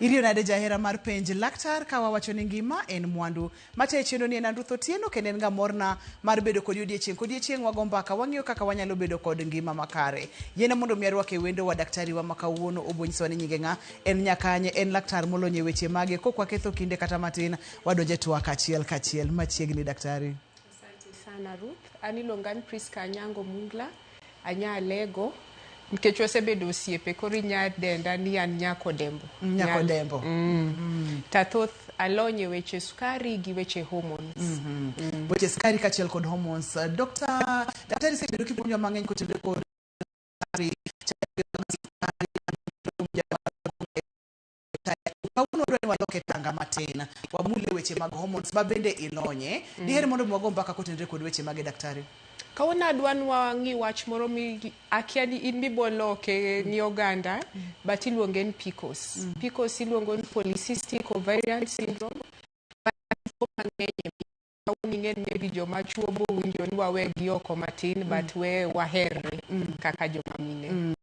Iriyo nade jahera mar penj laktar ka wawacho ni ngima en mwandu. Matayo chenro ni en an Ruth Otieno kendo en ga morna mar bedo kodi odiechieng' kodiechieng' wago mbaka wang'iyo kaka wanyalo bedo kod ngima makare. Yiena mondo mi arwak e wendo wa daktari wa ma kawuono obo nyisowa ni nyinge ng'a, en nyakanye, en laktar molony e weche mage. Kok waketho kinde kata matin, wadonje twak achiel kachiel. Machiegni daktari. Asante sana Ruth. An iluonga ni Priska Anyango Mungla, anya Alego. Nikech wasebedo osiepe koro inya denda ni an nyako Dembo. Nyako Dembo. Ta thoth alony e weche sukari gi weche hormones. Weche sukari kaachiel kod hormones. Dr. Daktari sebedo kipuonjwa mang'eny kotenore kod sukari, kawuono wadwa ni waloke tanga matin, wamule weche mag hormones ma bende ilonye. Diher mondo mi wago mbaka kotenore kod weche mage daktari? Kawuono adwa ni wang'i wach moro mi akia ni in mibo loke ni oganda but iluonge ni PCOS. PCOS iluongo ni polycystic ovarian syndrome. Mang'eny e kawuono ing'e ni maybe joma chuo bo winjo ni wawegi oko matin but we waherre kaka joma mine.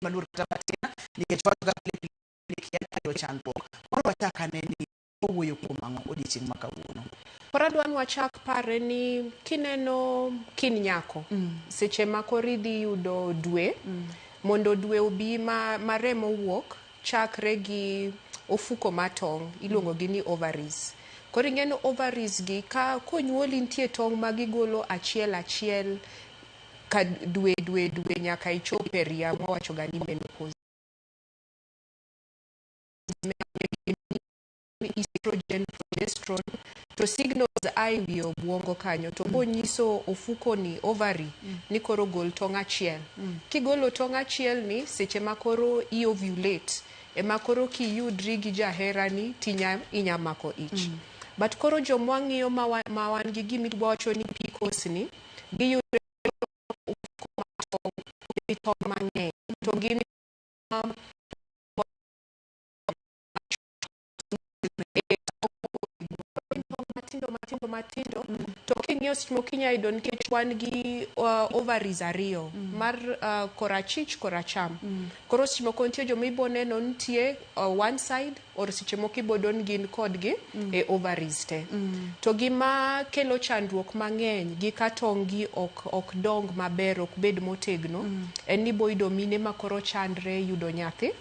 Maluor kata matin nikech wacho ga pile pile kia kelo chandruok. Koro wachak ane ni owuoyo kuom ang'o odiechieng' ma kawuono. Koro adwa ni wachak pare ni kineno kin nyako seche ma koro idhi yudo dwe mondo dwe obi ma remo wuok chakre gi ofuko matong' iluongo gi ni ovaries. Koro ing'e ni ovaries gi ka konyuoli nitie tong' ma gigolo achiel achiel ka dwe dwe dwe nyaka ichop e ria mwawacho ga ni menopause. Estrogen, progesterone to signals a e wi obwongo kanyo to bonyiso ofuko ni ovary ni koro gol tong' achiel. Kigolo tong' achiel ni seche ma koro i ovulate ema koro kiyudri gi jaherani tinya inya mako ich. But koro jomwa ng'iyo ma wan gi gima wawacho ni PCOS ni giyudo ofuko mar tong' nigi tong' mang'eny to gin matindo matindo matindo to king'iyo seche moko inya yudo nikech wan gi ovaries ariyo mar korachich koracham. Koro seche moko nitie joma ibo neno nitie one side or seche moko ibo yudo ni gin kodgi e ovaries te. To gima kelo chandruok mang'eny gi ka tong' gi ok dong maber ok bed motegno en ni ibo yudo mine ma koro chandre yudo nyathi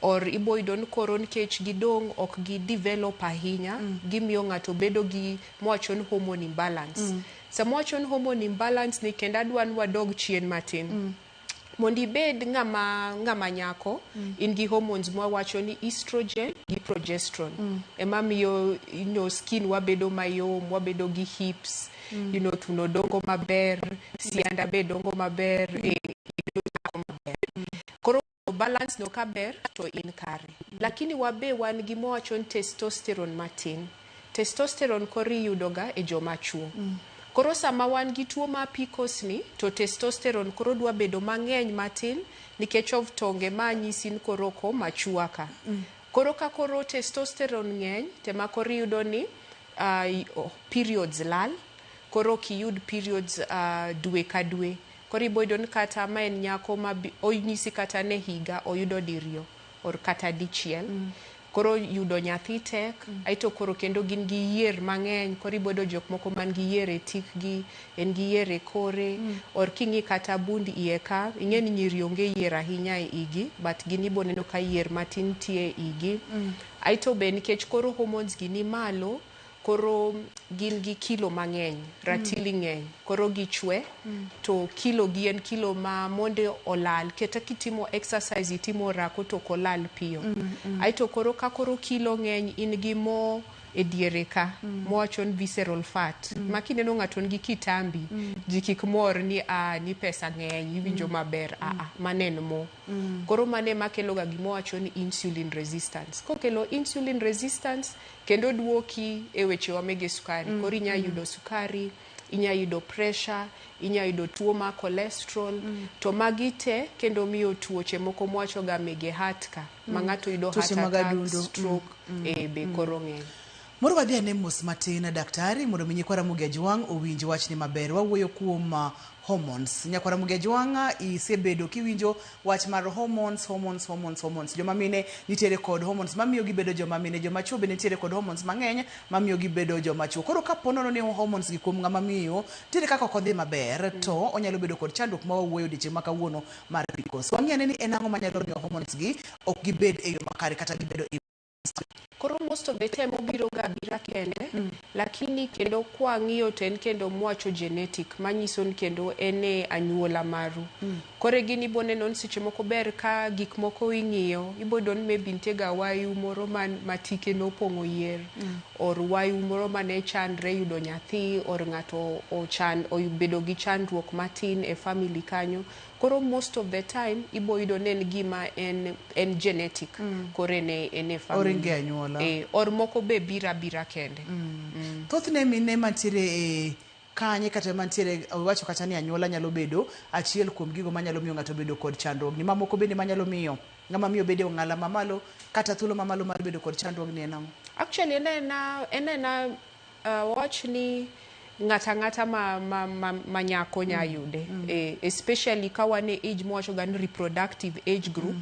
or ibo yudo ni koro nikech gidong' ok gi develop ahinya gimiyo ng'ato bedo gi mwawacho ni hormone imbalance. Sama wawacho ni hormone imbalance ni kendo adwa ni wadog chien matin. Mondo ibed ng'ama nyako in gi hormones mwawacho ni estrogen gi progesterone ema miyo skin wa bedo mayom, wabedo gi hips, thuno dongo maber, sianda be dongo maber, ibedo nyako maber. Koro balance no kaber to in kare. Lakini wabe wan gi mwawacho ni testosterone matin. Testosterone koro iyudo ga e joma chuo. Koro sama wan gi tuo mar PCOS ni to testosterone koro dwa bedo mang'eny matin nikech of tonge ma anyisi ni koro ok machua ka. Koro ka koro testosterone ng'eny tema koro iyudo ni periods lal. Koro ok iyud periods dwe ka dwe. Koro ibo yudo ni kata ma en nyako ma onyisi kata ne higa oyudo diriyo or kata dichiel. Koro yudo nyathi tek, aeto koro kendo gin gi yier mang'eny, koro ibo yudo jok moko man gi yier e tikgi, en gi yier e kore, or king'i kata bund iye ka, ing'e ni nyiri onge yier ahinya e igi, but gin ibo neno ka yier matin nitie e igi. Aeto be nikech koro hormones gi ni malo, koro gin gi kilo mang'eny, ratili ng'eny, koro gichwe, to kilo gi en kilo ma mondo olal, kata kitimo exercise itimo orako to ok olal piyo. Aeto koro ka koro kilo ng'eny in gi mo e diere ka, mwawacho ni visceral fat, ma kineno ng'ato nigi kitambi, ji kik mor ni a ni pesa ng'eny, iwinjo maber, a a, mano en mo. Koro mano ema kelo ga gima wawacho ni insulin resistance. Kokelo insulin resistance, kendo duoki e wechewa mege sukari. Koro inya yudo sukari, inya yudo pressure, inya yudo tuo mar cholesterol, to magi te kendo miyo tuoche moko mwawacho ga mege heart ka, ma ng'ato yudo heart Tuoche mag attack, adundo. Stroke, be koro ng'eny. Moro wadhi ane mos matin daktari mondo mi nyikwa Ramogi Ajwang' owinj wachni maber. Wawuoyo kuom hormones. Nyakwa Ramogi Ajwang' isebedo kiwinjo wach mar hormones, hormones, hormones, hormones. Joma mine nitiere kod hormones mamiyo gibedo joma mine, joma chuo bende nitiere kod hormones mang'eny mamiyo gibedo joma chuo. Koro kapo nono ni hormones gi kuom ng'ama miyo nitiere kaka ok odhi maber to onyalo bedo kod chandruok ma wawuoyo odiochieng' ma kawuono mar PCOS. Wang'i ane ni en ang'o manyalo miyo hormones gi ok gibed e yo makare kata gibedo. Koro most of the time obiro ga abira kende, lakini kendo kwang'iyo to en kendo mwacho genetic, manyiso ni kendo en e anyuola maru. Koro gini ibo neno ni seche moko ber ka gik moko ing'iyo, ibo yudo ni maybe nitie ga wayu moro man ma tike nopong'o yier, or wayu moro mane chandre yudo nyathi, or ng'ato ochan obedo gi chandruok matin e family kanyo. Koro most of the time ibo yudo ni en gima en genetic, koro en e family. Oringe anyuola. Eh, or moko be biro abira kende. Thothne mine mantiere e kanye kata mantiere wacho kata ni anyuola nyalo bedo achiel kuom gigo manyalo miyo ng'ato bedo kod chandruogni. Mamoko bende manyalo miyo ng'ama miyo bedo e ong'ala mamalo kata thuolo mamalo mar bedo kod chandruogni en ang'o? Actually en ena wach ni ng'ata ang'ata ma nyako nya yude, especially ka wan e age mwawacho ga ni reproductive age group,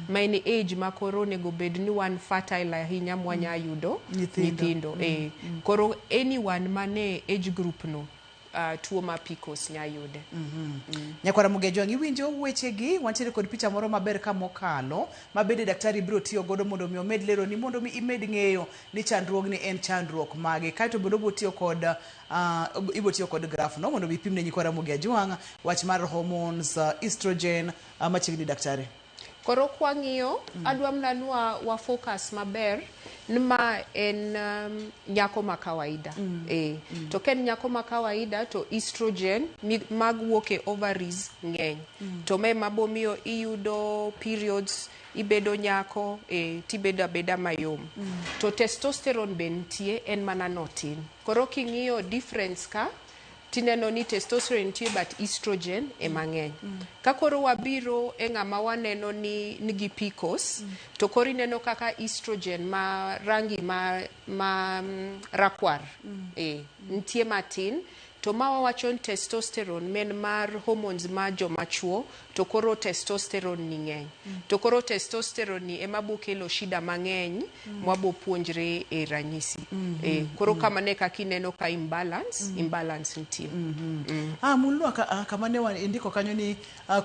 ma en age ma koro onego bed ni wan fertile ahinya mwanya yudo nyithindo. Nyithindo. Koro anyone mane age group no, tuo ma PCOS nya yude. Nyakwara Ramogi Ajwang' iwinjo wechegi, wantiere kod picha moro maber ka mokalo ma bende daktari biro tiyo godo mondo mi omed leroni mondo mi imed ng'eyo ni chandruogni en chandruok mage. Kaeto bende obo tiyo kod ibo tiyo kod graph no mondo mi ipim ne nyikwa Ramogi Ajwang' wach mar hormones, estrogen, machiegni daktari. Koro kwang'iyo, adwa mana ni wa focus maber ni ma en nyako ma kawaida. To ka en nyako ma kawaida to estrogen mag wuok e ovaries ng'eny. To ma ema bomiyo iyudo periods, ibedo nyako, tibedo abeda mayom. To testosterone be nitie, en mana notin. Koro king'iyo difference ka, tineno ni testosterone nitie but estrogen ema ng'eny. Ka koro wabiro e ng'ama waneno ni nigi PCOS, to koro ineno kaka estrogen ma rangi ma rakwar nitie matin, to ma wawacho ni testosterone men mar hormones ma joma chuo, to koro testosterone ni ng'eny. To koro testosterone ni ema bo kelo shida mang'eny mwabo puonjre e ranyisi. Koro kamano e kaka ineno ka imbalance nitie. Mulnwa kama ne indiko kanyo ni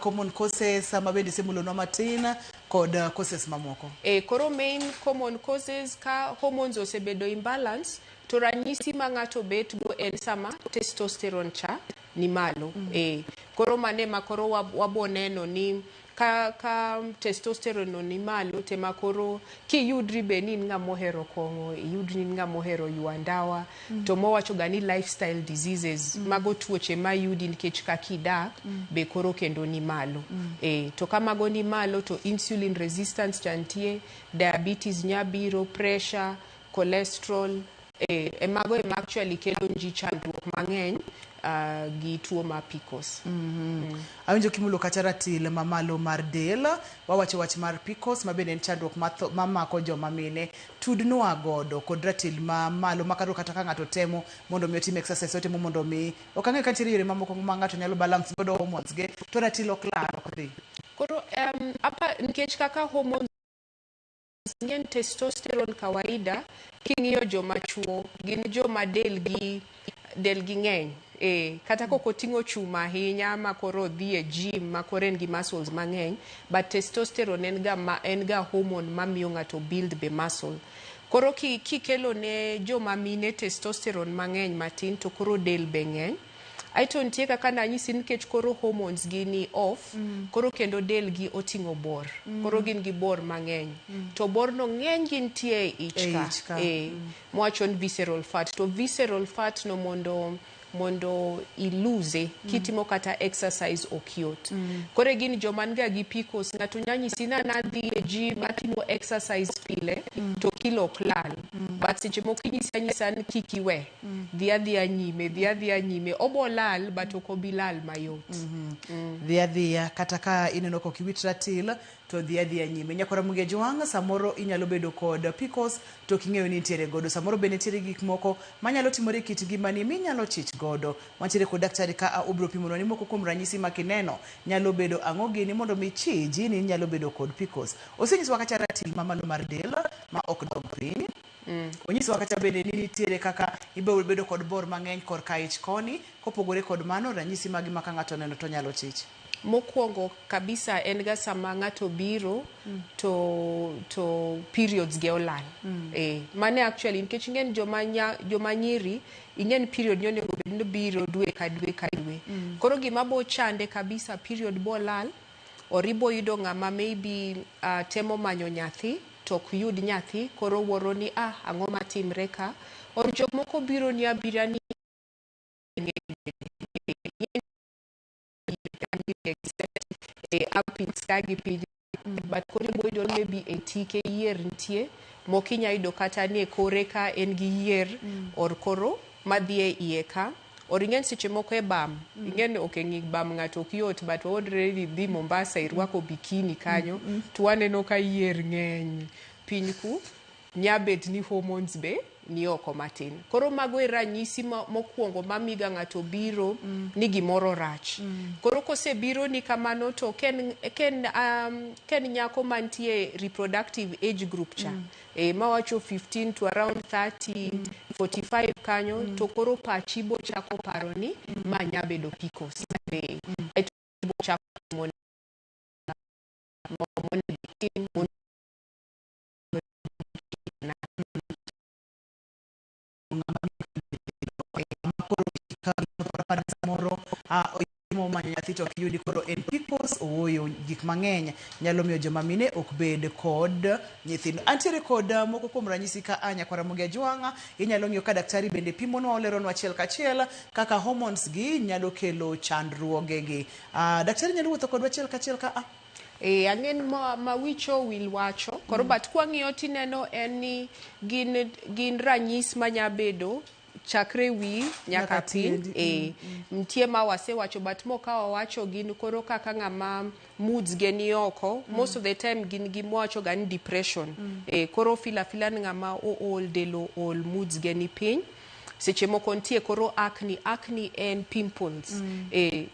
common causes ma bende isemulonwa matin kod causes mamoko. Koro main common causes ka hormones osebedo imbalance, to ranyisi ma ng'ato bet go en sama testosterone cha ni malo. Koro mane ma koro wabo neno ni ka testosterone no ni malo tema koro kiyudri be ni in ng'ama ohero kong'o, iyudri ni in ng'ama ohero ywa ndawa, to mowacho ga ni lifestyle diseases, mago tuoche mayudi nikech kaka idak, be koro kendo ni malo. To ka mago ni malo to insulin resistance cha nitie, diabetes nya biro, pressure, cholesterol, mago ema actually kelo ji chandruok mang'eny gi tuo mar PCOS. Awinjo kimulo kata ratil mamalo mar del, wawacho wach mar PCOS ma bende en chandruok mamako joma mine. Tudnwa godo kod ratil mamalo makaro kata ka ng'ato temo mondo mi otim exercise, otemo mondo mi ok ang'eyo ka nitiere yore mamoko ma ng'ato nyalo balance godo hormones ge to ratil ok lal ok dhi. Koro apa nikech kaka hormones ng'eny, testosterone kawaida king'iyo joma chuo gin joma delgi ng'eny, kata kok oting'o chuma ahinya ma koro odhi e gym ma koro en gi muscles mang'eny, but testosterone en ga hormone mamiyo ng'ato build be muscle. Koro kikelo ne joma mine testosterone mang'eny matin to koro del be ng'eny. Aeto nitie kaka nanyisi nikech koro hormones gi ni off, koro kendo del gi oting'o bor, koro gin gi bor mang'eny, to borno ng'eny gi nitie e ich. E ka ich ka. Mwacho ni visceral fat, to visceral fat no mondo ilose kitimo kata exercise ok yot. Koro gin joma niga gi PCOS, ng'ato nya nyisi ni an adhi e gym, atimo exercise pile, to Kilo ok lal. But seche moko inyisi anyisa ni kik iwe. Dhi adhiya nyime, dhi adhiya nyime. Obo lal, but ok obi lal mayot. Dhi adhiya kata ka ineno kok iwit ratil to dhi adhiya nyime. Nyakora Mugeju wang' samoro inyalo bedo kod PCOS to ok ing'eyo ni intiere godo. Samoro bende nitiere gik moko manyalo timore e kit ngimani minyalo chich godo. Wantiere kod daktari ka obiro pimonwa ni moko kuom ranyisi ma kineno nyalo bedo ang'o gini mondo mi chiji ni inyalo bedo kod PCOS. Osenyisowa kacha ratil mamalo mar del ma ok dog piny. Onyisowa kata bende ni nitiere kaka ibiro bedo kod bor mang'eny korka ich koni. Kopogore kod mano, ranyisi magi ma ka ng'ato oneno to nyalo chich. Mokwongo kabisa en ga sama ng'ato biro to periods ge olal. Mane actually nikech ing'eni joma nyiri ing'eni period ni onego bed ni biro dwe ka dwe ka dwe. Koro gima bo chande kabisa period bo lal, oribo yudo ng'ama maybe temo manyo nyathi to ok yud nyathi, koro wuoro ni ang'o matimre ka. Or jok moko biro ni abira ni armpits ka gi piny, but koro ibo yudo maybe e tike yier nitie, mok inya yudo kata ni e kore ka en gi yier, or koro madhi e iye ka. Or ing'eni seche moko e bam, ing'eni ok ng'i bam ng'ato ok yot, but wawuondre ni dhi Mombasa irwako bikini kanyo, to waneno ka yier ng'eny piny ku, nya bet ni hormones be ni oko matin. Koro mago e ranyisi mokwongo mamiga ng'ato biro ni gimoro rach. Koro kosebiro ni kamano to ken nyako mantie reproductive age group cha, mawacho 15 to around 30, 45 kanyo, to koro pachi bo chako paro ni ma nya bedo PCOS. Aeto bo chako timo monego itim, samoro manyo nyathi to ok yudi, koro en PCOS. Ooyo, gik mang'eny nyalo miyo joma mine ok bed kod nyithindo. Antiere kod moko kuom ranyisi ka a nyakwara Ramogi Ajwang'a, inyalo ng'iyo ka daktari bende pimonwa, oleronwa achiel kachiel kaka hormones gi nyalo kelo chandruoge gi. Daktari nyalo wuotho kodwa achiel kachiel ka a? Ang'en ma wich owil wacho. Koro but kwang'iyo tineno en ni gin ranyis manya bedo chakre wi nyaka piny. Nitie ma wasewacho, but mok wawacho gin koro kaka ng'ama moods ge ni oko. Most of the time gin gi mwawacho ga ni depression. Koro feel afila ni ng'ama ool, del ool, moods ge ni piny. Seche moko nitie koro acne. Acne en pimples.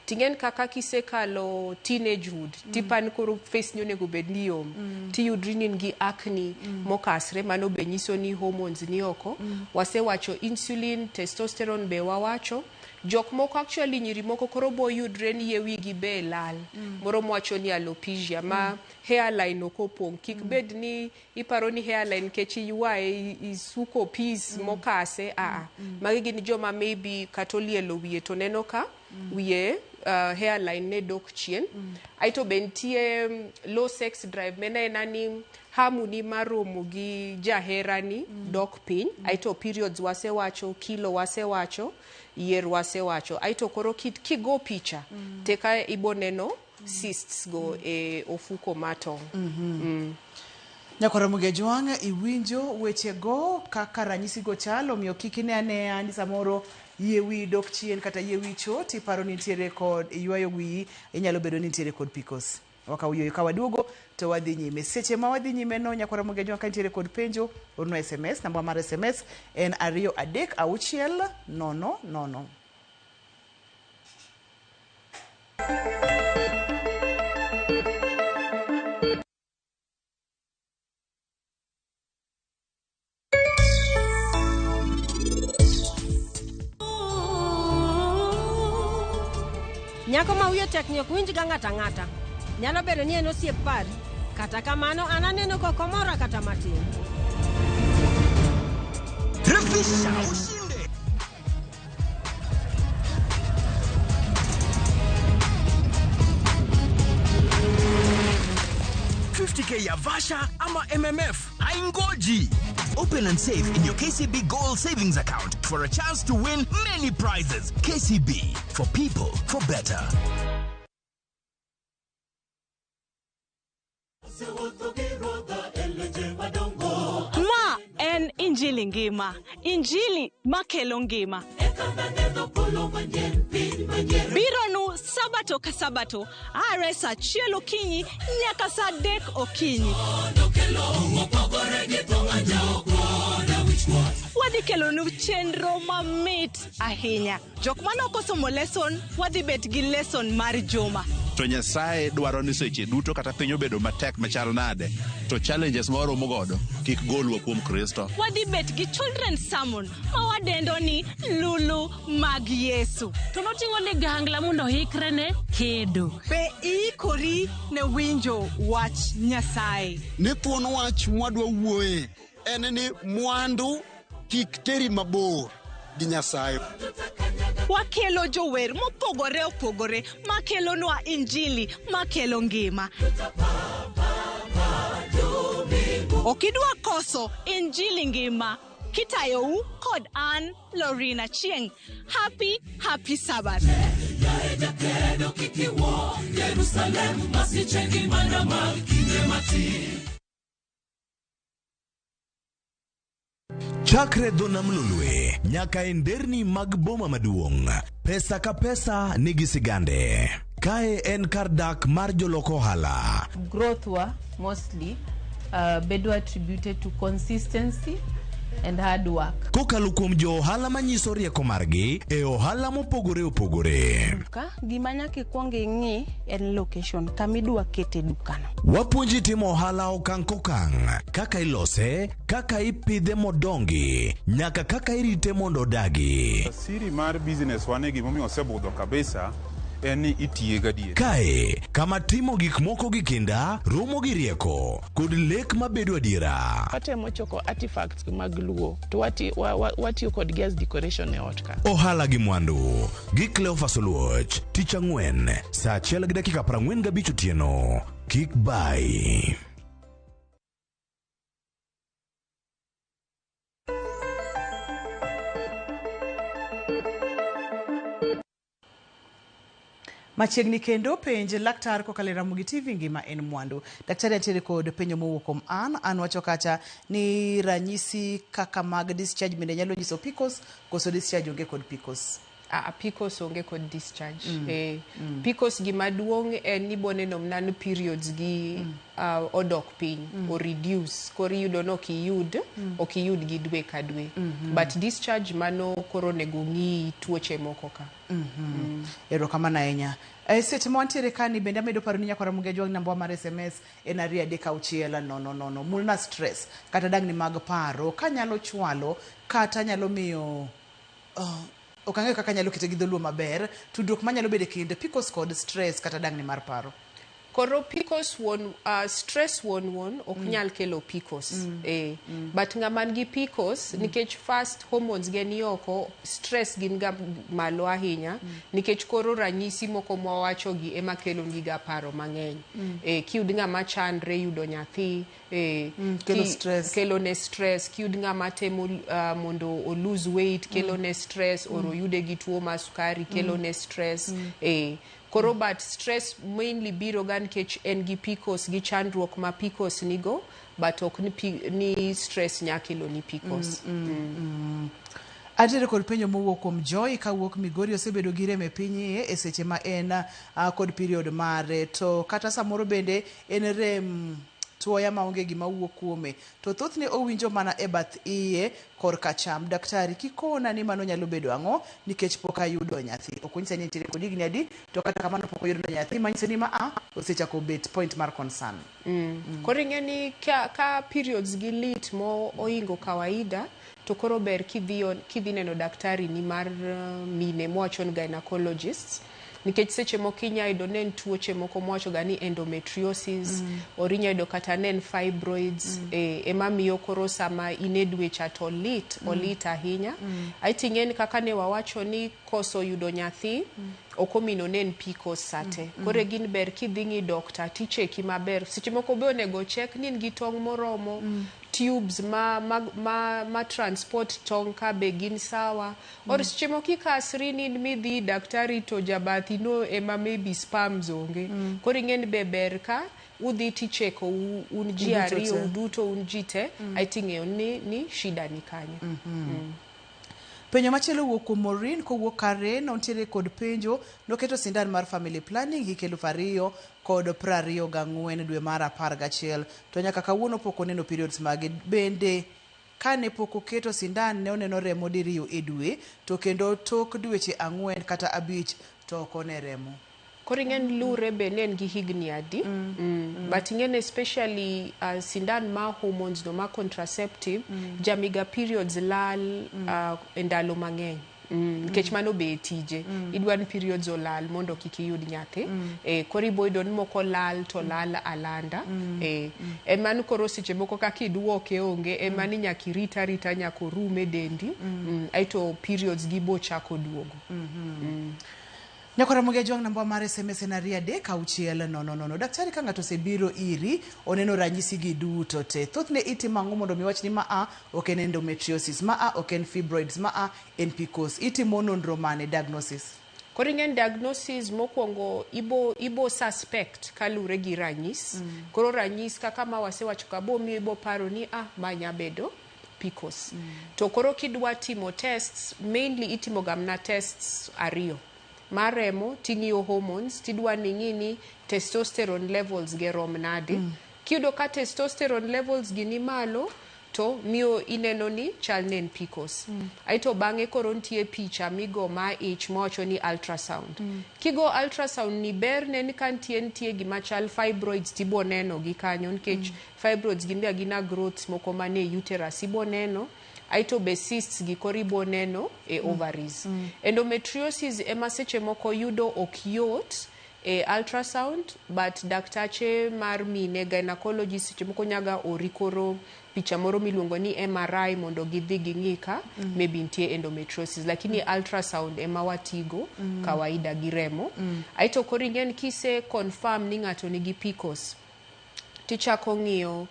Ting'en kaka kisekalo teenagehood, tipan koro face ni onego bed ni yom. Tiyudri ni in gi acne mokasre, mano be nyiso ni hormones ni oko. Wasewacho insulin, testosterone be wawacho. Jok moko actually nyiri moko koro bo yudre ni yie wigi be lal. Moro mwacho ni alopecia ma hairline ok opong'. Kik bed ni iparo ni hairline nikech iywaye isuko piece mokase. Magi gin joma maybe kata olielo wiye to neno ka wiye hairline ne dok chien. Aeto be nitie low sex drive, mena ena ni hamu ni mar romo gi jaherani dok piny. Aeto periods wasewacho, kilo wasewacho, yier wasewacho. Aeto koro kigo picha teka ibo neno cysts go e ofuko mar tong'. Nyakwar Ramogi Ajwang', iwinjo wechego kaka ranyisigo chal, omiyo kik ine anea ni samoro yie wiyi dok chien kata yie wiyi chot, iparo ni nitiere kod iywayo wiyi, inyalo bedo ni nitiere kod PCOS. Wakawo yueyo ka waduogo to wadhi nyime. Seche ma wadhi nyime no, nyakwar Ramogi Ajwang', ka nitiere kod penjo, ornwa SMS, namba mar SMS en 2 3 6 0 0. Nyako ma wiye tek ni ok winj ga ng'ato ang'ata. Nyalo bedo ni en osiep pari. Kata kamano an aneno kok omora kata matin. Refisha ushinde. K ya Vasha ama MMF haingoji. Open and save in your KCB Gold Savings Account for a chance to win many prizes. KCB, for people, for better. Ma Injili ngima. Injili makelo ngima. Bironu Sabato ka Sabato, are saa achiel okinyi nyaka saa adek okinyi. Wadhi kelonu chenro mamit ahinya. Jok mane ok osomo lesson, wadhi bet gi lesson mar juma. To Nyasaye dwaro ni seche duto kata piny obedo matek machal nade, to challenges ma waromo godo kik golwa kuom Kristo. Wadhi bet gi children's sermon ma wadendo ni Lulu mag Yesu. To noting'o ligangla mondo oikre ne kedo. Be iikori ne winjo wach Nyasaye? Ni thuon wach mwadwa wuoye en ni mwandu kik teri mabor gi Nyasaye. Wakelo jower mopogore opogore makelonwa injili makelo ngima. Ok idwa koso injili ngima kitayou kod an Lorina Chieng. Happy, happy Sabbath. Chakre dho nam Lolwe nyaka e nderni mag boma maduong', pesa ka pesa nigi sigande. Kae en kar dak mar jolok ohala. Growth wa mostly bedo attributed to consistency and hard work. Kokalo kuom jo ohala manyiso rieko margi e ohala mopogore opogore. Duka, gima nyaka ikwong ing'i en location kama idwa kete dukano. Wapuonji timo ohala okang' kokang', kaka ilose, kaka ipidhe modongi, nyaka kaka irite mondo odagi. Siri mar business wa ni gimomiyo osebudho kabisa en ni itiye gadier. Kae, kama timo gik moko gi kinda, romo gi rieko, kod lek mabedo adiera. Watemo choko artifacts mag Luo to watiyo kodgi as decoration e ot ka. Ohala gi mwandu gi Cleophas Oluoch, tich ang'wen, saa achiel gi dakika 45 otieno. Kik bai. Machiegni kendo penj laktar kokalo e Ramogi TV ngima en mwandu. Daktari antiere kod penjo mowuok kuom an wacho kacha ni ranyisi kaka mag discharge bende nyalo nyiso PCOS koso discharge onge kod PCOS. PCOS onge kod discharge. PCOS gima duong' en ni boneno mana ni periods gi odok piny, o reduce, koro iyudo ni ok iyud gi dwe ka dwe. But discharge mano koro onego ng'i tuoche moko ka. Erokamano ahinya. Seche ma wantiere kani bende amedo paro ni nyakwar Ramogi Ajwang' namba mar SMS en 236 000. Mulna stress kata dangni mag paro kanyalo chwalo kata nyalo miyo ok ang'eyo kaka anyalo kete gi dholuo maber, tudruok manyalo bedo e kind PCOS kod stress kata dangni mar paro. Koro PCOS wuon, stress wuon wuon ok nyal kelo PCOS. But ng'ama nigi PCOS, nikech first hormones ge ni oko, stress gin ga malo ahinya, nikech koro ranyisi moko mwawacho gi ema kelo negi ga paro mang'eny. Kiyud ng'ama chandre yudo nyathi, Kelo stress. Kelo ne stress. Kiyud ng'ama temo mondo o lose weight, kelo ne stress, or oyude gi tuo mar sukari, kelo ne stress. Koro but stress mainly biro ga nikech en gi PCOS gi chandruok ma PCOS nigo, but ok ni stress nya kelo ni PCOS. Antiere kod penjo mowuok kuom Joy kawuok Migori, osebedo gi rem e piny iye e seche ma en kod period mare, to kata samoro bende en rem tuoya maonge gima wuok kuome, to thothne owinjo mana e bath iye korka cham. Daktari, kikona ni mano nyalo bedo ang'o nikech pok ayudo nyathi. Ok onyisa ni entiere kod higni adi, to kata kamano pok oyudo nyathi, manyiso ni ma a osechako bet point mar concern. Koro ing'e ni ka periods gi lit mo oingo kawaida, to koro ber kidhi neno daktari ni mar mine mwacho ni gynecologists, nikech seche moko inya yudo ne en tuoche moko mwacho ga ni endometriosis, or inya yudo kata ne en fibroids, ema miyo koro sama in e dwe cha to lit, olit ahinya. Aeto ing'e ni kaka ne wawacho ni koso yudo nyathi, ok omino ne en PCOS sate. Koro gin ber kidhi ng'i doctor ticheki maber. Seche moko be onego check ni in gi tong' moromo, tubes ma transport tong' ka be gin sawa. Or seche moko ikasri ni in midhi daktari to jabathi no ema maybe sperms onge. Koro ing'e ni be ber ka udhi ticheko un ji Uduto ariyo te. Uduto un ji te aeto ing'eyo ni shida ni kanyo. Penjo machielo wuok kuom Maureen kowuok Karen, ontiere kod penjo, noketo sindan mar family planning hik 2024 dwe mar 11 to nyaka kawuono pok oneno periods mage. Bende kane pok oketo sindan ne oneno remo diriyo e dwe to kendo tok dweche 4 kata 5 to ok one remo. Koro ing'e lure be ne en gi higni adi. But ing'e ni especially sindan ma hormones no ma contraceptive jamiga periods lal e ndalo mang'eny. Nikech mano be e tije. Idwa ni periods olal mondo kik iyud nyathi. Koro ibo yudo ni moko lal to lal alanda. Emano koro seche moko kaka iduoke onge ema ni nyaka irit arita nyaka orum e dendi. Aeto periods gi bo chako duogo. Nyakwara Ramogi Ajwang' namba mar SMS en 23600. Daktari ka ng'ato osebiro iri, oneno ranyisi gi duto te. Thothne itimo ang'o mondo mi wach ni ma a ok en endometriosis, ma a ok en fibroids, ma a en PCOS. Itimo nonro mane diagnosis? Koro ing'e ni diagnosis mokwongo ibo suspect kalure gi ranyis. Koro ranyis kaka ma wasewacho ka bo miyo ibo paro ni ma nya bedo PCOS. To koro kidwa timo tests, mainly itimo ga mana tests ariyo. Mar remo ting'iyo hormones tidwa ni ing'i ni testosterone levels ge rom nade. Kiyudo ka testosterone levels gi ni malo to miyo ineno ni chal ne en PCOS. Aeto bang'e koro nitie picha migo ma ich mawacho ni ultrasound. Kigo ultrasound ni ber ne ni ka nitie gima chal fibroids tibo neno gi kanyo nikech fibroids gin ga gina growths moko manie uterus ibo neno. Aeto be cysts gi koro ibo neno e ovaries. Endometriosis ema seche moko yudo ok yot e ultrasound but daktache mar mine gynecologist seche moko nyaga ori koro picha moro miluongo ni MRI mondo gidhi ging'i ka maybe nitie endometriosis lakini ultrasound ema watigo kawaida gi remo. Aeto koro ing'e ni kise confirm ni ng'ato nigi PCOS tichako ng'iyo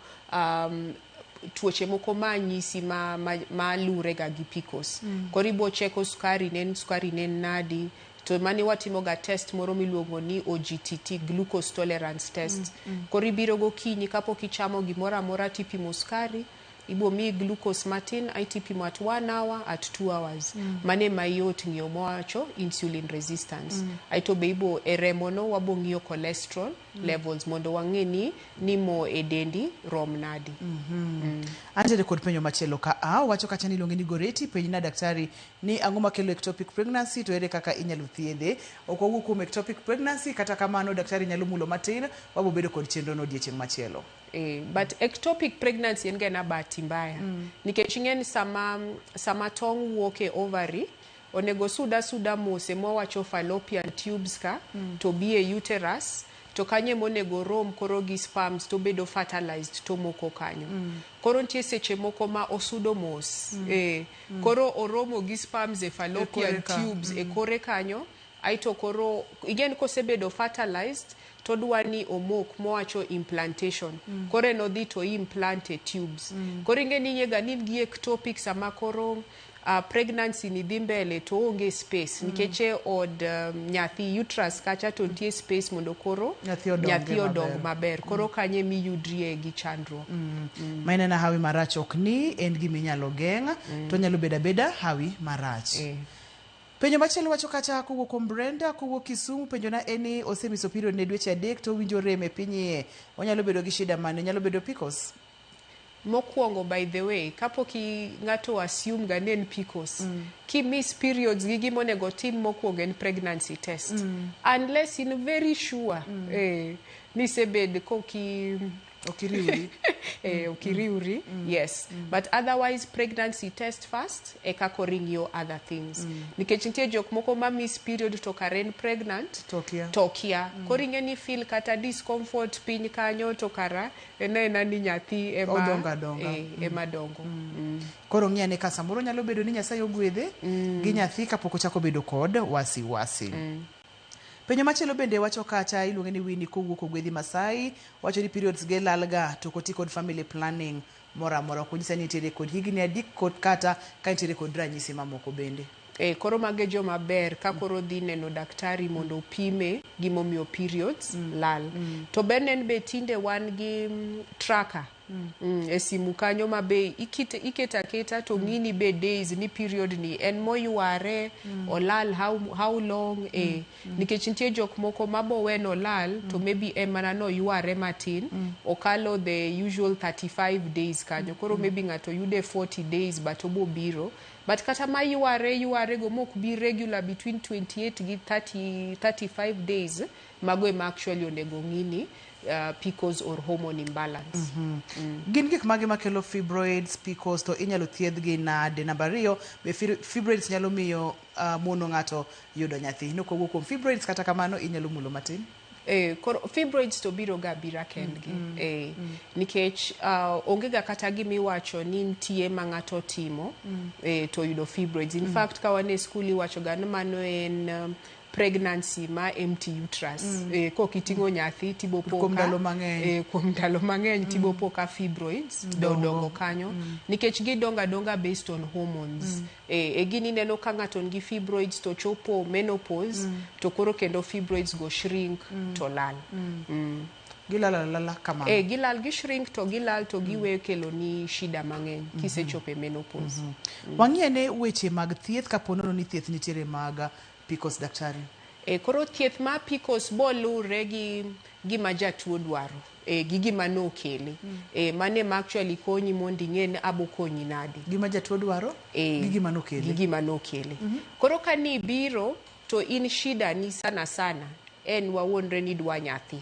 tuoche moko ma nyisi ma lure ga gi PCOS. Koro ibo cheko sukari ne en nadi to mani watimo ga test moro miluongo ni OGTT glucose tolerance test. Koro ibiro gokinyi kapok ichamo gimoro amora tipimo sukari ibo miyi glucose matin aeto ipimo at 1 hour at 2 hours. Mane mayot ng'iyo mowacho insulin resistance. Aeto be ibo e remo no wabo ng'iyo cholesterol levels mondo wang'e ni mo e dendi rom nadi. Antiere kod penjo machielo ka a wacho kacha ni iluonge ni Goreti penj na daktari ni ang'o makelo ectopic pregnancy to ere kaka inyalo thiedhe. Ok wawuo kuom ectopic pregnancy kata kamano daktari nyalo mulo matin wabo bedo kod chenro no odiechieng' machielo. But ectopic pregnancy en ga na bahati mbaya. Nikech ing'e ni sama tong' wuok e ovary onego suda mose mwawacho fallopian tubes ka to bi e uterus to kanyo emonego rom koro gi sperms to bedo fertilized to moko kanyo. Koro nitie seche moko ma osudo mos. Koro oromo gi sperms e fallopian tubes e kore kanyo aeto koro igen kosebedo fertilized to dwa ni omok mowacho implantation. Koro en odhi to implant e tubes. Koro ing'e ni ing'e ga ni gi ectopic sama koro pregnancy ni dhi mbele to onge space nikech e od nyathi uterus kacha to nitie space mondo koro nyathi odong maber. Koro kanye miyudrie gi chandruok. Ma en hawi marach ok ni en gima inyalo geng' to nyalo bedo abeda hawi marach. Penjo machielo wacho kacha kowuok kuom Brenda kowuok Kisumu penjo na en ni osemiso period ne dweche 3 to owinjo rem e piny iye. Onyalo bedo gi shida mane? Onyalo bedo PCOS? Mokwongo by the way kapok ng'ato assume ga ni en PCOS ki miss periods gi gima onego tim mokwongo en pregnancy test. Unless in very sure ni isebed koki okiriwri. Okiriwri, yes. But otherwise pregnancy test first eka koro ing'iyo other things. Nikech nitie jok moko ma miss period to kare en pregnant to kia. Koro ing'e ni feel kata discomfort piny kanyo to kara en aena ni nyathi ema ema dongo. Koro ng'i ane ka samoro nyalo bedo ni Nyasaye ogwedhe gi nyathi kapok ochako bedo kod wasiwasi. Penjo machielo bende wacho kacha iluonge ni Winnie kowuok Ogwedhi Masai wacho ni periods ge lalga to ok oti kod family planning moro amora. Ok onyisa ni nitiere kod higni adi kod kata ka nitiere kod ranyisi mamoko bende. Koro mago e joma ber ka koro dhi neno daktari mondo opime gimomiyo periods lal. To ber en be tinde wan gi tracker e simu kanyo ma be iketo aketa to ng'ini be days ni period ni en moyware olal how long nikech nitie jok moko mabowe nolal to maybe en mana noyware matin okalo the usual 35 days kanyo koro maybe ng'ato yude 40 days but obo biro but kata ma yware yware go mok bi regular between 28 gi 30, 35 days mago ema actually onego ng'ini PCOS or hormone imbalance. Gin gik mage makelo fibroids, PCOS to inyalo thiedhgi nade? Namba ariyo, be fibroids nyalo miyo mono ng'ato yudo nyathi? Nokowuok kuom fibroids, kata kamano inyalo mulo matin. Koro fibroids to biro ga abira kendgi nikech onge ga kata gimiwacho ni nitie ma ng'ato timo to yudo fibroids. In fact ka wan e skul iwacho ga ni mano en pregnancy ma empty uterus. Kok iting'o nyathi tibo po kuom ndalo mang'eny. Kuom ndalo mang'eny tibo po ka fibroids dongo kanyo nikech gidongo adonga based on hormones. Gini ineno ka ng'ato nigi fibroids to chopo menopause to koro kendo fibroids go shrink to lal. Gilal alala kamano. Gilal, gi shrink to gilal to giweyo kelo ni shida mang'eny kisechopo e menopause. Wang'i ane weche mag thieth kapo nono ni thieth nitiere mag PCOS, daktari. Koro thieth mar PCOS bolure gi gima jatuo dwaro gi gima nokele. Mano ema actually konyi mondo ing'e ni abo konyi nade. Gima jatuo dwaro gi gima nokele. Gi gima nokele. Koro ka nibiro to in shida ni sana sana en wawuondre ni idwa nyathi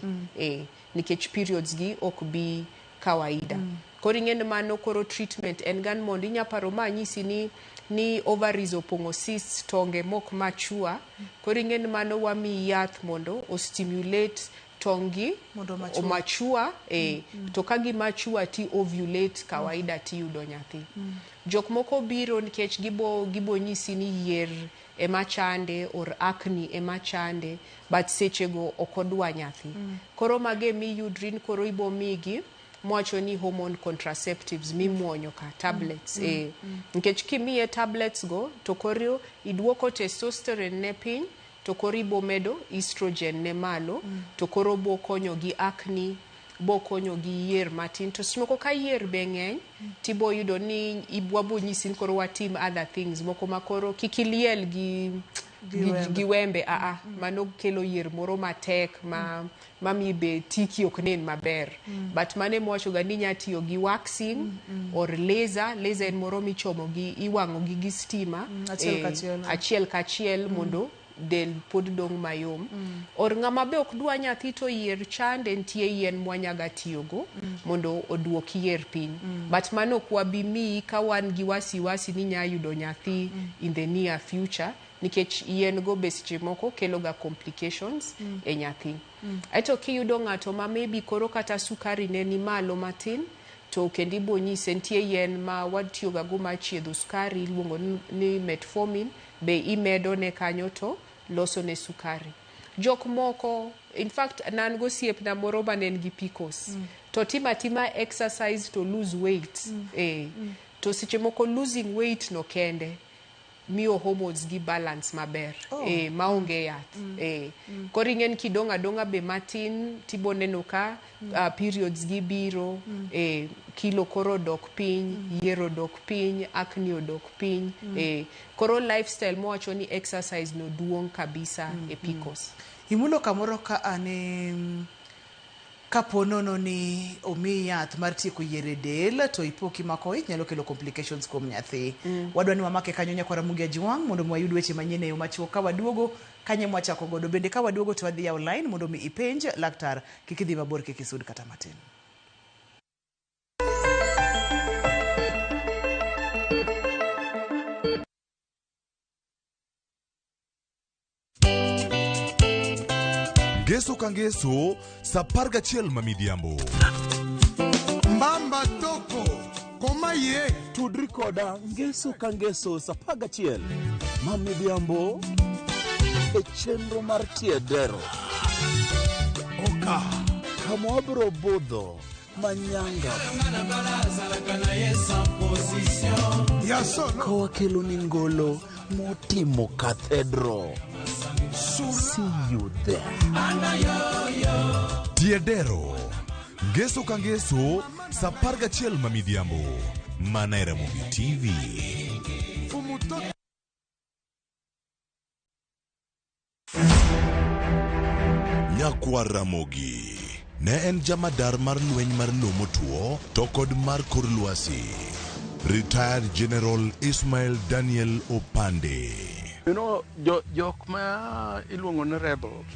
nikech periods gi ok bi kawaida. Koro ing'e ni mano koro treatment en gan mondo inya paro ma anyisi ni ovaries opong'o cysts tonge mok mature. Koro ing'e ni mano wamiyi yath mondo o stimulate tong gi mondo mature. Mature to ka gi mature ti ovulate kawaida tiyudo nyathi. Jok moko biro nikech gibo nyisi ni yier ema chande or acne ema chande but sechego ok odwa nyathi. Koro mago emiyudri ni koro ibo migi mwacho ni hormone contraceptives mimuonyo ka tablets nikech kimiye tablets go to koro iduoko testosterone ne piny to koro ibo medo estrogen ne malo to koro bo konyo gi acne bo konyo gi yier matin to seche moko ka yier be ng'eny tibo yudo ni wabo nyisi ni koro watim other things moko ma koro kik iliel gi Gi gi wembe mano kelo yier moro matek ma mamiyi be tiki ok nen maber but mano ema ga ni inya tiyo gi waxing or laser. Laser en moro michomo gi iwang'o gi stima achiel kachiel. Achiel kachiel mondo del pod dong' mayom or ng'ama be ok dwa nyathi to yier chande nitie yien mwanyaga tiyogo mondo oduok yier piny but mano ok wabi miyi ka wan gi wasiwasi ni inya yudo nyathi in the near future nikech yien go be seche moko kelo ga complications e nyathi. Aeto kiyudo ng'ato ma maybe koro kata sukari ne ni malo matin to kendo ibo nyise nitie yien ma watiyo ga go mar chiedho sukari iluongo ni metformin be imedo ne kanyo to loso ne sukari. Jok moko in fact nan gosiepna moro mane en gi PCOS to timo atima exercise to lose weight to seche moko losing weight no kende miyo hormones gi balance maber maonge yath Koro ing'e ni kidong' adong'a be matin tibo neno ka periods gi biro kilo koro odok piny yier odok piny acne odok piny Koro lifestyle mowacho ni exercise no duong' kabisa e PCOS. Imulo kamoro ka ane kapo nono ni omiyi yath mar tieko yier e del to ipo kimako ich nyalo kelo complications kuom nyathi. Wadwa ni wamake kanyo nyakwara Ramogi Ajwang' mondo mi wayud weche manyien e yo machuok ka waduogo kanye mwachako godo bende ka waduogo to wadhi yawo line mondo mi ipenj laktar kik idhi mabor kik isud kata matin. Ngeso ka ngeso sa 11 ma midhiambo. Mbamba toko koma ye Tudri koda ngeso ka ngeso sa 11 ma midhiambo e chenro mar Tiedero. Oka kama wabiro budho manyanga ya solo ka wakelo ni ngolo Motimo Cathedral. See you there. Tiedero. Ngeso ka ngeso, sa 11 ma midhiambo. Mana e Ramogi TV. Nyakwar Ramogi ne en jamadar mar lweny mar lowo motwo to kod mar kor lwasi. Retired General Ismail Daniel Opande. Jo, jok ma iluongo ni rebels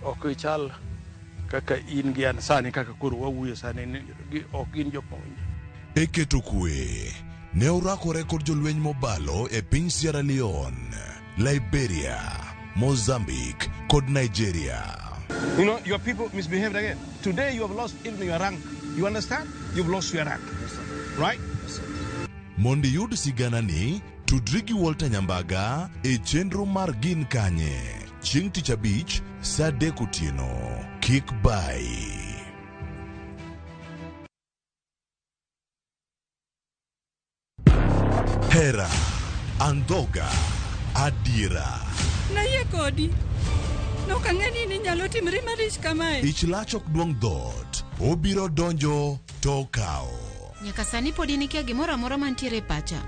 ok chal kaka in gi an sani kaka koro wawuoyo sani ni ok gin jok mawinjo. E keto kwe, ne orakore kod jolweny mobalo e piny Sierra Leone, Liberia, Mozambique kod Nigeria. Your people misbehaved again. Today you have lost even your rank. You understand? You've lost your rank. Right? Mondo iyud siganani, tudri gi Walter Nyambaga e chenro mar Gin Kanye, chieng' tich abich, sa 3 otieno. Kik bayi. Hera, andhoga, adiera. Nayie kodi. Nok ang'e ni ninyalo timri malich kamae. Ich lach ok duong' dhoot, obiro donjo to okawo. Nyaka sani pod in ikia gimoro amora mantiere e pacha.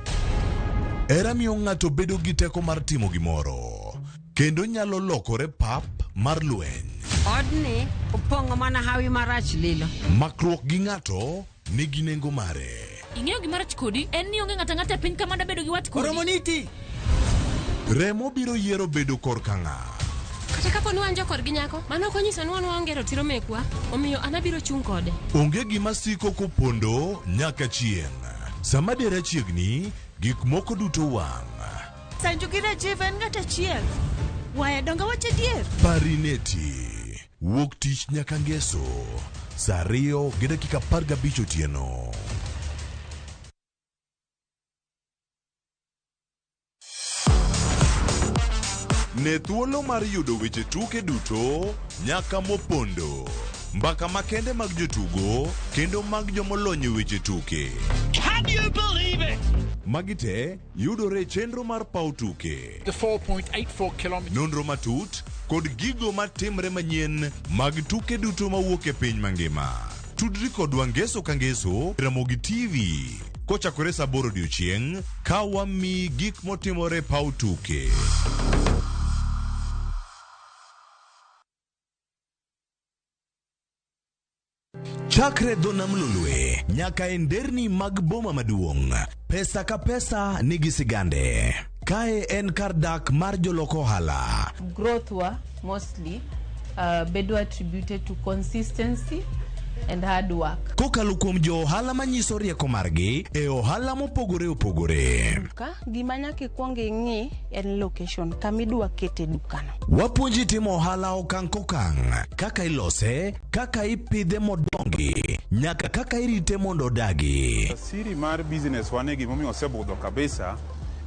Hera miyo ng'ato bedo gi teko mar timo gimoro, kendo nyalo lokore pap mar lweny. Odni opong'o mana hawi marach lilo. Makruok gi ng'ato nigi nengo mare. Ing'eyo gima rach kodi en ni onge ng'ato ang'ata e piny ka mada bedo gi wat kodi. Oromoniti. Remo biro yiero bedo korka ng'a. Kata kapo ni wan jokorgi nyako, mano ok onyiso ni wan waonge ratiro mekwa, omiyo an abiro chung' kode. Onge gima siko kopondo nyaka chieng'. Sama dera chiegni, gik moko duto wang'. Sanju gi Rajiv en ng'at achiel. Waya donge wach adier? Parineti. Wuok tich nyaka ngeso. Sa 2:15 otieno. Ne thuolo mar yudo weche tuke duto nyaka mopondo. Mbaka makende mag jotugo kendo mag jomolony e weche tuke. Can you believe it? Magi te yudore e chenro mar paw tuke. The 4.84 kilometers. Nonro matut kod gigo matimre manyien mag tuke duto mawuok e piny mangima. Tudri kodwa ngeso ka ngeso Ramogi TV kochakore saa 8 odiochieng' ka wamiyi gik motimore e paw tuke. Chakre dho nam Lolwe nyaka e nderni mag boma maduong', pesa ka pesa nigi sigande. Kae en kar dak mar jolok ohala. Growth wa mostly bedo attributed to consistency and hard work. Kokalo kuom jo ohala manyiso rieko margi e ohala mopogore opogore. Duka, gima nyaka ikwong ing'i en location, kama idwa kete dukano. Wapuonji timo ohala okang' kokang', kaka ilose, kaka ipidhe modongi, nyaka kaka irite mondo odagi. Siri mar business wane gimomiyo osebudho kabisa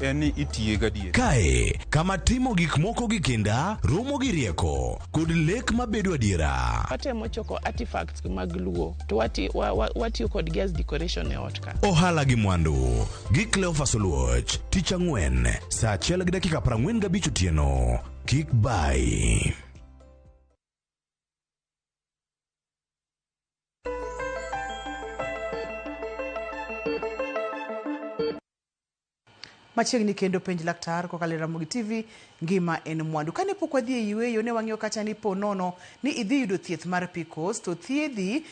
en ni itiye gadier. Kae, kama timo gik moko gi kinda, romo gi rieko, kod lek mabedo adiera. Watemo choko artifacts mag Luo to watiyo kodgi as decoration e ot ka. Ohala gi mwandu gi Cleophas Oluoch, tich ang'wen, saa 1:45 otieno. Kik bai. Machiegni kendo penj laktar kokalo e Ramogi TV, ngima en mwandu. Kane pok wadhi e yueyo, ne wang'iyo kacha ni po nono ni idhi yudo thieth mar PCOS, to thiedhi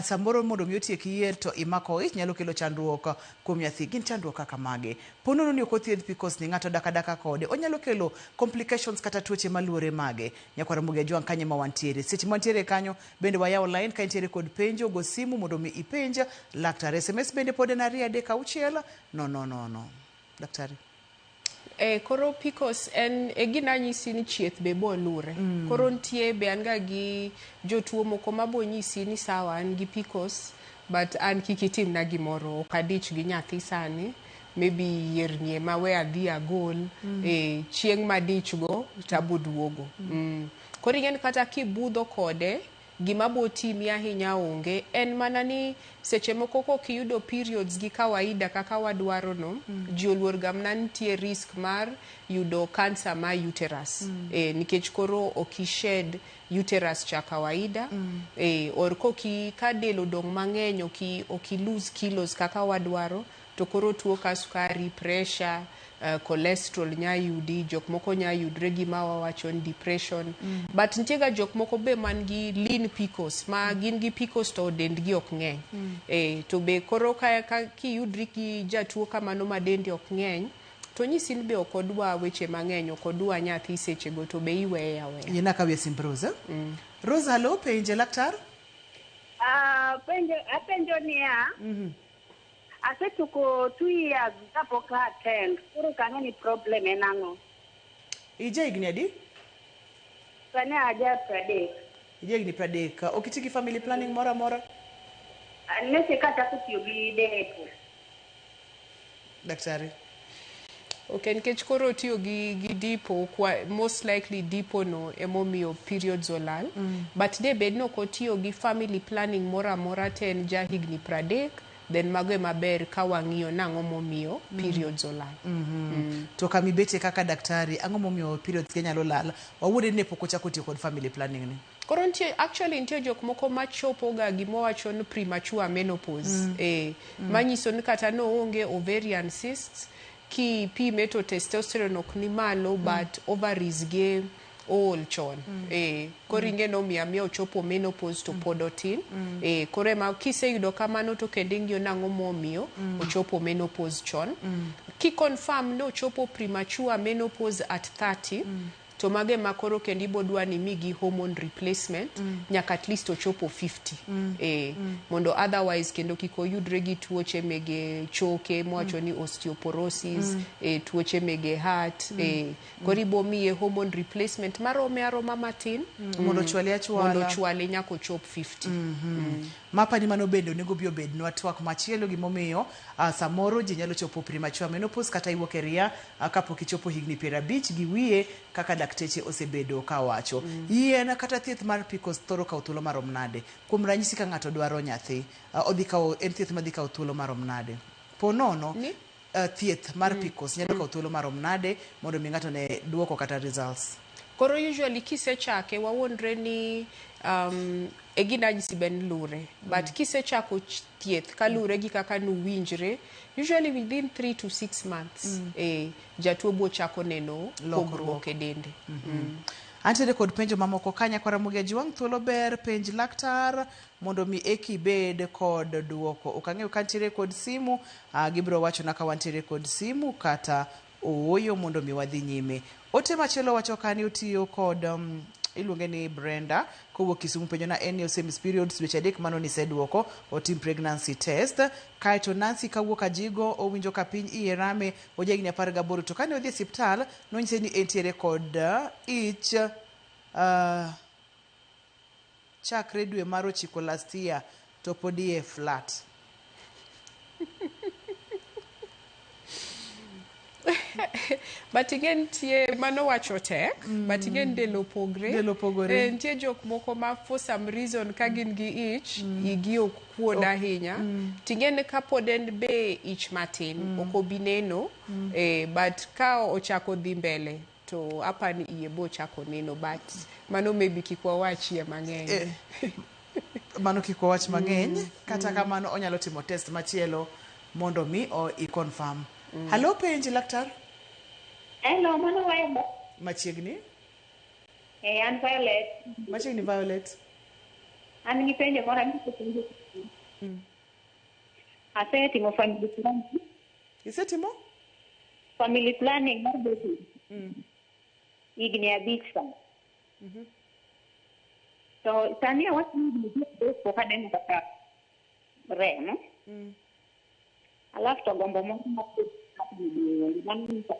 samoro mondo mi otiek yier to imako ich nyalo kelo chandruok kuom nyathi. Gin chandruok kaka mage? Po nono ni ok othiedh PCOS ni ng'ato dak adaka kode, onyalo kelo complications kata tuoche maluore mage. Nyakwar Ramogi Ajwang' kanye ma wantiere. Seche ma wantiere kanyo bende wayawo line ka intiere kod penjo, go simu mondo mi ipenj laktar. SMS bende pod en 2 3 6 0 0 0. Daktari. Koro PCOS en e gina nyisi ni chieth be bo lure. Koro nitie be an ga gi jotuo moko ma bo nyisi ni sawa an gi PCOS but an kik itimna gimoro, ok adich gi nyathi sani, maybe yierni ema we adhi agol, chieng' madich go tabo duogo. Koro ing'e ni kata kibudho kode Gima bo timi ahinya onge, en mana ni seche moko kok iyudo periods gi kawaida kaka wadwaro no, ji oluor ga mana nitie risk mar yudo cancer mar uterus. Nikech koro ok i-shed uterus cha kawaida. Or koki ka del odong' mang'eny, ok i lose kilos kaka wadwaro, to koro tuo ka sukari, pressure, cholesterol nya yudi, jok moko nya yudre gi ma wawacho ni depression. But nitie ga jok moko be man gi lean PCOS, ma gin gi PCOS to dendgi ok ng'eny. To be koro ka kiyudri gi jatuo kamano ma dende ok ng'eny, to nyisi ni be ok odwa weche mang'eny, ok odwa nyathi sechego, to be iweye aweya. Yiena akawie simb Rose. Rose, hallo, penje laktar. Ah, penjo apenjo niya, asetuko 2 years kapok a attend, koro kang'e ni problem en ang'o? Ija higni adi? Sani aja 30. Ija higni 30. Ok iti gi family planning moro amora? Ah, nese kachako tiyo gi depo. Daktari. Ok, nikech koro otiyo gi depo, kwa, most likely depo no emomiyo periods olal. But de bed ni ok otiyo gi family planning moro amora te, en ja higni 30, then mago ema ber ka wang'iyo nang'o momiyo periods olal. To kamibetie kaka daktari, ang'o momiyo periods ge nyalo lal? Wawuode ni ne pok ochako tiyo kod family planning ni. Koro nitie, actually nitie jok moko machopo ga gimowacho ni premature menopause. Manyiso ni kata noonge ovarian cysts, kipime to testosterone ok ni malo, but ovaries ge ool chon. Koro ing'e nomiyo amiya ochopo menopause to pod otin. Koro ema kiseyudo kamano to kendo ing'iyo nang'o momiyo ochopo menopause chon. Ki confirm ni ochopo premature menopause at 30, to mago ema koro kendo ibodwa ni migi hormone replacement nyaka at least ochopo 50, mondo otherwise kendo kik oyudre gi tuoche mege choke mwacho ni osteoporosis, tuoche mege heart. Koro ibomiye hormone replacement marome aroma matin. Mondo ochwale achwala. Mondo ochwale nyaka ochop 50. Mapani mano bende onego bi obednwa twak machielo, gimomiyo samoro ji nyalo chopo premature menopause kata iwuok e ria kapok ichopo higni 50 gi wiye kaka dakteche osebedo kawacho. Yien kata thieth mar PCOS thoro kawo thuolo marom nade? Kuom ranyisi, ka ng'ato dwaro nyathi, odhi kawo en thieth madhi kawo thuolo marom nade? Po nono Ni? Thieth mar PCOS nyalo kawo thuolo marom nade mondo mi ng'ato ne duoko kata results? Koro usually kisechake, wawuondre ni e gina anyisi be ni lure, but kisechako thieth kaluwre gi kaka nuwinjre, usually within 3 to 6 months, jatuo bo chako neno Lokruok. Pogruok e dende. Antiere kod penjo mamoko ka nyakwara Ramogi Ajwang', thuolo ber penj laktar mondo mi eki ibed kod duoko. Ok ang'eyo ka ntiere kod simu, gibiro wachona ka wantiere kod simu kata ooyo mondo mi wadhi nyime. Ote machielo wacho ka ni otiyo kod iluonge ni Brenda kowuok Kisumu, penjo na en ni osemiss periods dweche 3, mano niseduoko, otim pregnancy test. Kaeto Nancy kawuok Ajigo owinjo ka piny iye rame, ojahigni 18, to kane odhi e osiptal nonyise ni entiere kod ich chakre dwe mar 9 last year to pod iye flat. But ing'e nitie mano wacho tek, but ing'e ni del opogre. Del opogore. Nitie jok moko ma for some reason ka gin gi ich, igi ok kuod ahinya. Ting'e ni kapod en be ich matin, ok obi neno. But ka ochako dhi mbele to apani iye bo chako neno, but mano maybe kik wawachie mang'eny. Mano kik wawach mang'eny, kata kamano onyalo timo test machielo mondo mi o i confirm. Hallo, penj laktar. Hello, mano Weba. Machiegni. An Violet. Machiegni, Violet. An gi penjo moro anyalo penjo. Asetimo family planning. Isetimo? Family planning mar bedo higni 5 sani. To sani awach ni higni 3 pok aneno kaka remo. Alafu to gombo moro mar bedo mano nyiso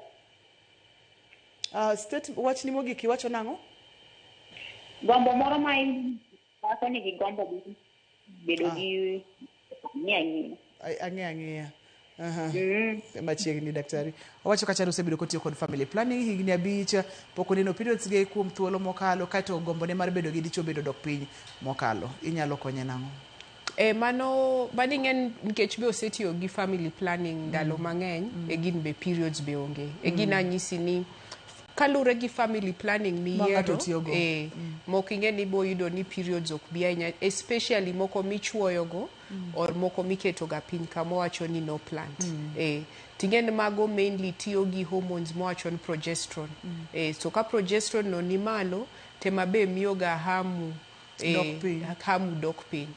State wachni mogik, iwacho nang'o? Gombo moro ma in dhako nigi gombo mar bedo gi ng'e ang'eya. Ang'e ang'eya. Aha. Machiegni daktari. Owacho kacha ni osebedo kotiyo kod family planning higni 5, pok oneno periods ge kuom thuolo mokalo, kaeto gombone mar bedo gi dichuo bedo dok piny mokalo. Inyalo konye nang'o? Mano ing'e nikech be osetiyo gi family planning ndalo mang'eny, e gin be periods be onge. E gin anyisi ni kalure gi family planning miyiero, moko ing'e ni ibo yudo ni periods ok bi ahinya, especially moko michuoyogo or moko miketo ga piny kama wacho ni no plant. Ting'e ni mago mainly tiyo gi hormones mowacho ni progesterone. So ka progesterone no ni malo, tema be miyo ga hamu dok piny. Hamu dok piny.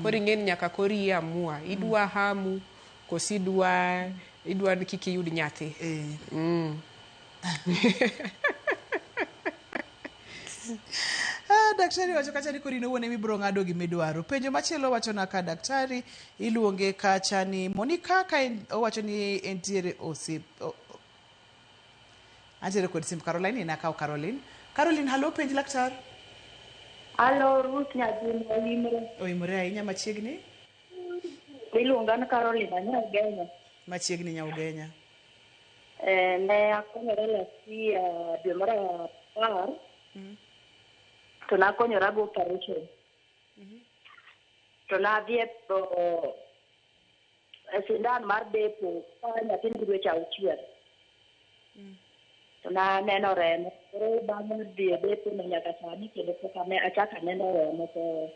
Koro ing'e ni nyaka koro iamua, idwa hamu koso idwa ni kik iyud nyathi. Daktari wacho kacha ni koro in owuon ema ibiro ng'ado gimidwaro. Penjo machielo wacho na ka daktari iluonge kacha ni Monica ka en, owacho ni entiere osiep antiere kod simb Caroline, inakaw Caroline. Caroline, halo, penj laktar. Halo, Ruth Nyajimo Oimre. Oimore ahinya machiegni. Iluonga ni Caroline Nyaugenya. Machiegni Nyaugenya. Ne akonyora last year dwe mar 10. To nakonyora go operation. To nadhi e sindan mar depo ka nyathi nigi dweche 6. To naneno remo. Koro bang' dhi e depo no nyaka sani kendo pok achako aneno remo. To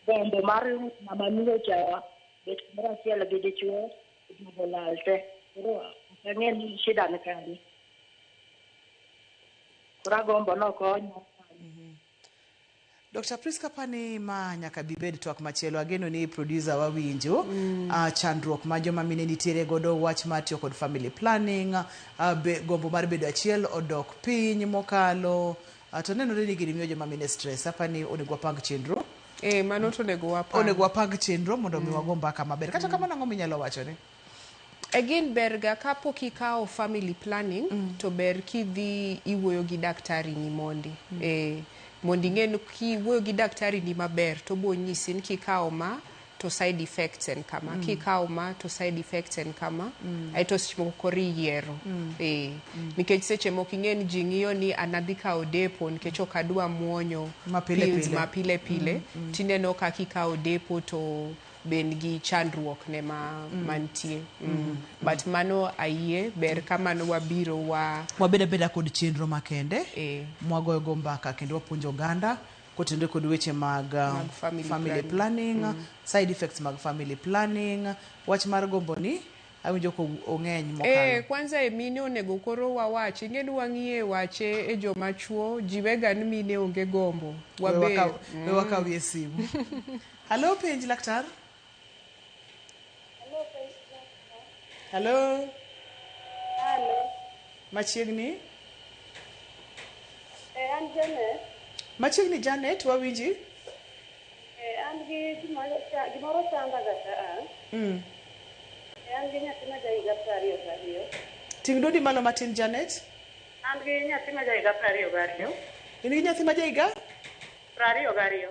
gombo mar ng'ama miyo cha bet kumoro achiel gi dichuo oduogo lal te. Koro ok ang'e ni shida ni kanye. Koro agombo nokonya. Dr. Priska, pani ma nyaka bibed twak machielo, ageno ni producer wawinjo chandruok ma joma mine nitiere godo, wach mar tiyo kod family planning, gombo mar bedo achiel odok piny mokalo, to nenore ni gini miyo joma mine stress. Apani onego wapang chenro. Mano to onego wapang. Onego wapang chenro mondo mi wago mbaka maber. Kata kamano ang'o minyalo wacho ni? Again, ber ga kapok ikawo family planning, to ber kidhi iwuoyo gi daktari ni mondi. Mondo ing'e ni kiwuoyo gi daktari ni maber, to bo nyisi ni kikawo ma to side effects en kama, kikawo ma to side effects en kama, aeto seche moko koro iyiero. Nikech seche moko ing'e ni ji ng'iyo ni an adhi kawo depo nikech ok adwa muonyo mapile pills pile. Mapile pile. Tineno ka kikawo depo to ben gi chandruok ne ma mantie. But mano ayie, ber ka mano wabiro wa wabeda beda kod chenro makende mwagoyo go mbaka kendo wapuonjo oganda kotenore kod weche mag mag family family planning, side effects mag family planning, wach mar gombo ni awinjo ko ong'eny mokalo. Kwanza e mine onego koro wawach, ing'e ni wang'iye wache e joma chuo, ji wega ni mine onge gombo. We Waber. We wakawie simu. Halo, penj laktar. Halo. Halo. Machiegni. An Janet. Machiegni Janet, wawinji? An gi gimoro chanda ga ka. An gi nyathi ma jahiga 22. Ting' dwondi malo matin Janet. An gi nyathi ma jahiga 22. In gi nyathi ma jahiga? 22.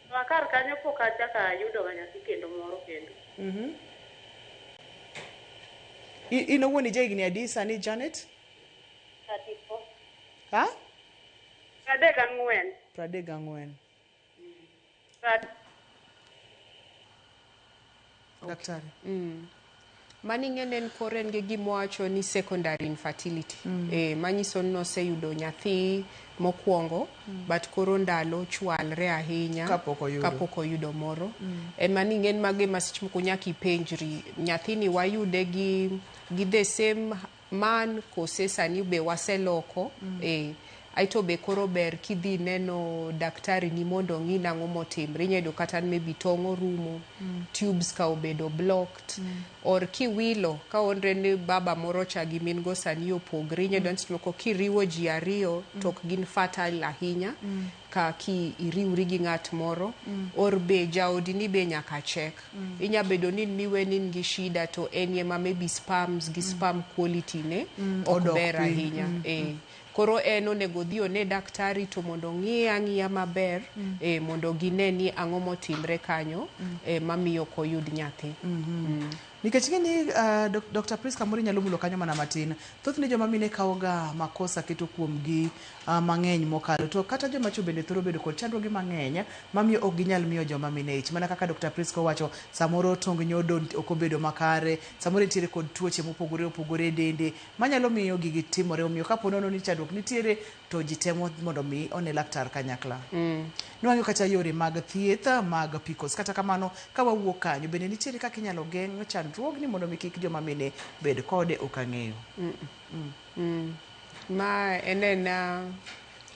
To kar kanyo pok achako ayudo ga nyathi kendo moro kendo. In owuon ijahigni adi sani Janet? 34. Ha? 34. 34. Daktari. Mano ing'e ni en koro en gi gimowacho ni secondary infertility. Manyiso ni noseyudo nyathi mokwongo, but koro ndalo chwalre ahinya kapok oyudo. Kapok oyudo moro. Ema ni ing'e ni mago ema seche moko nyaka ipenjri, nyathini wayude gi the same man kose sani be waseloko. Aeto be koro ber kidhi neno daktari ni mondo ong'i nang'o motimre. Inya yudo kata ni maybe tong' orumo, tubes ka obedo blocked, or kiwilo ka onre ni baba moro cha gi min go sani opogre. Inya yudo ni seche moko kiriwo ji ariyo to ok gin fertile ahinya ka ki iriwri gi ng'at moro, or be jaodi ni be nyaka check. Inya bedo ni miwe ni in gi shida to en ema maybe sperms gi sperm quality ne ok odok ber piny. ahinya. Koro en onego odhi one daktari to mondo ong'iye ang'iya maber mondo gine ni ang'o motimre kanyo mamiyo ok oyud nyathi. Nikech ing'e ni Dr. Priska moro inyalo mulo kanyo mana matin. Thothne joma mine kawoga makosa keto kuomgi mang'eny mokalo. To kata joma chwo bende thoro bedo kod chandruoge mang'eny mamiyo ok ginyal miyo joma mine ich. Mana kaka Dr. Priska owacho, samoro tong nyodo ok obedo makare, samoro entiere kod tuoche mopogore opogore e dende manyalo miyo gigi timore. Omiyo kapo nono ni chandruok nitiere to ji temo mondo mi one laktar kanyakla. Nwang'o kata yore mag thieth mag PCOS. Kata kamano, ka wawuok kanyo, bende nitiere kaka inyalo geng' chandruogni mondo mi kik joma mine bed kode? Ok ang'eyo. Ma en ena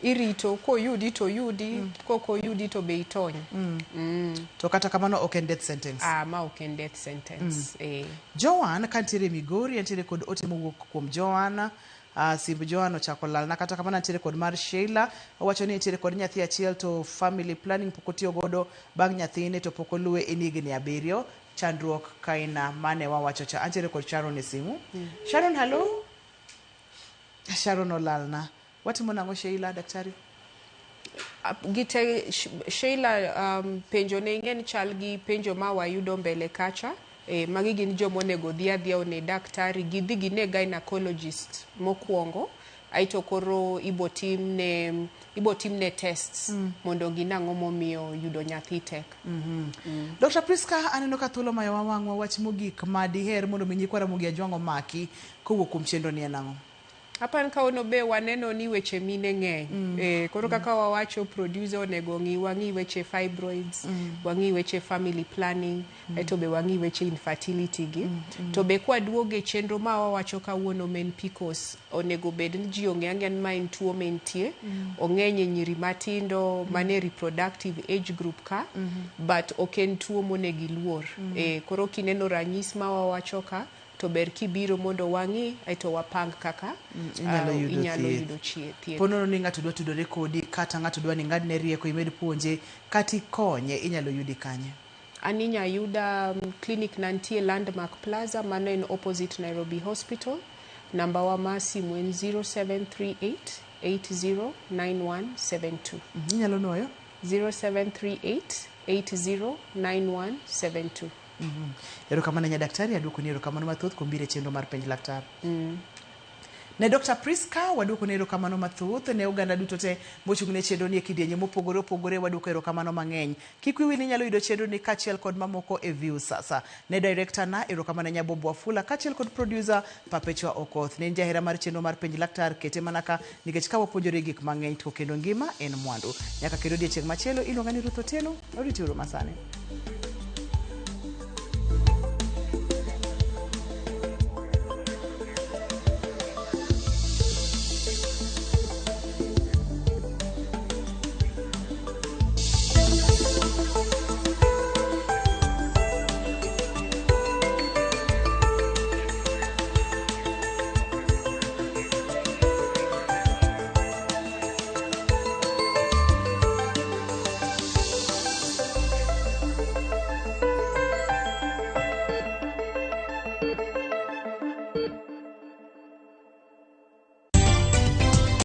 irito koyudi to oyudi, kok oyudi to be itony. To kata kamano ok en death sentence. Ah, ma ok en death sentence. Joan kantiere Migori, entiere kod ote mowuok kuom Joan. Simb Joan ochako lalna, kata kamano antiere kod mar Sheila. Owacho ni entiere kod nyathi achiel to family planning pok otiyo godo bang' nyathine to pok oluwe en higni 7. Chandruok kaina mane wawacho cha. Antiere kod Sharon e simu. Sharon, hello. Sharon olalna. Watimo nang'o Sheila, daktari? Gite Sheila, penjo ne ing'e ni chal gi penjo ma wayudo mbele kacha. Magi gin joma onego dhi adhiya one daktari, gidhi gine gynecologist mokwongo, aeto koro ibo timne tests mondo gine ang'o momiyo yudo nyathi tek. Dr. Priska, aneno ka thuolo mayowa wang'wa. Wach mogik ma diher mondo mi nyikwa Ramogi Ajwang' omaki kowuok kuom chenro ni en ang'o? Apan kawuono be waneno ni weche mine ng'eny. Koro kaka wawacho, producer onego ng'i, wang'i weche fibroids, wang'i weche family planning, aeto be wang'i weche infertility gi. To be kwaduogo e chenro ma wawacho kawuono men PCOS, onego bed ni ji ong'e ang'eya ni ma en tuo mentie, ong'eny e nyiri matindo mane reproductive age group ka, but ok en tuo monego iluor. Koro kineno ranyisi ma wawacho ka, to ber kibiro mondo wang'i aeto wapang kaka inyalo yudo inyalo thieth. yudo thieth. Po nono ni ng'ato dwa tudore kodi kata ng'ato dwa ni ng'adne rieko imed puonje kata ikonye, inyalo yudi kanye? An inya yuda clinic nantie Landmark Plaza, mano en opposite Nairobi Hospital. Namba wa mar simu en 0738 809172. Inyalo nuoyo? 0738 809172. Erokamano nya daktari, aduoko ni erokamano mathoth kuom biro e chenro mar Penj Laktar. Ne Dr. Priska waduoko ne erokamano mathoth, ne oganda duto te mochung' ne chenro ni e kidienje mopogore opogore waduoko erokamano mang'eny. Kik wiyi wil ni inyalo yudo chenro ni kaachiel kod mamoko e Viusasa. Ne director na erokamano Nyabobo Wafula kaachiel kod producer Perpetua Okoth. Ne in jahera mar chenro mar Penj Laktar, kete mana ka nikech ka wapuonjore gik mang'eny to kendo ngima en mwandu. Nyaka kendo odiechieng' machielo, iluonga ni Ruth Otieno, oritiuru masani.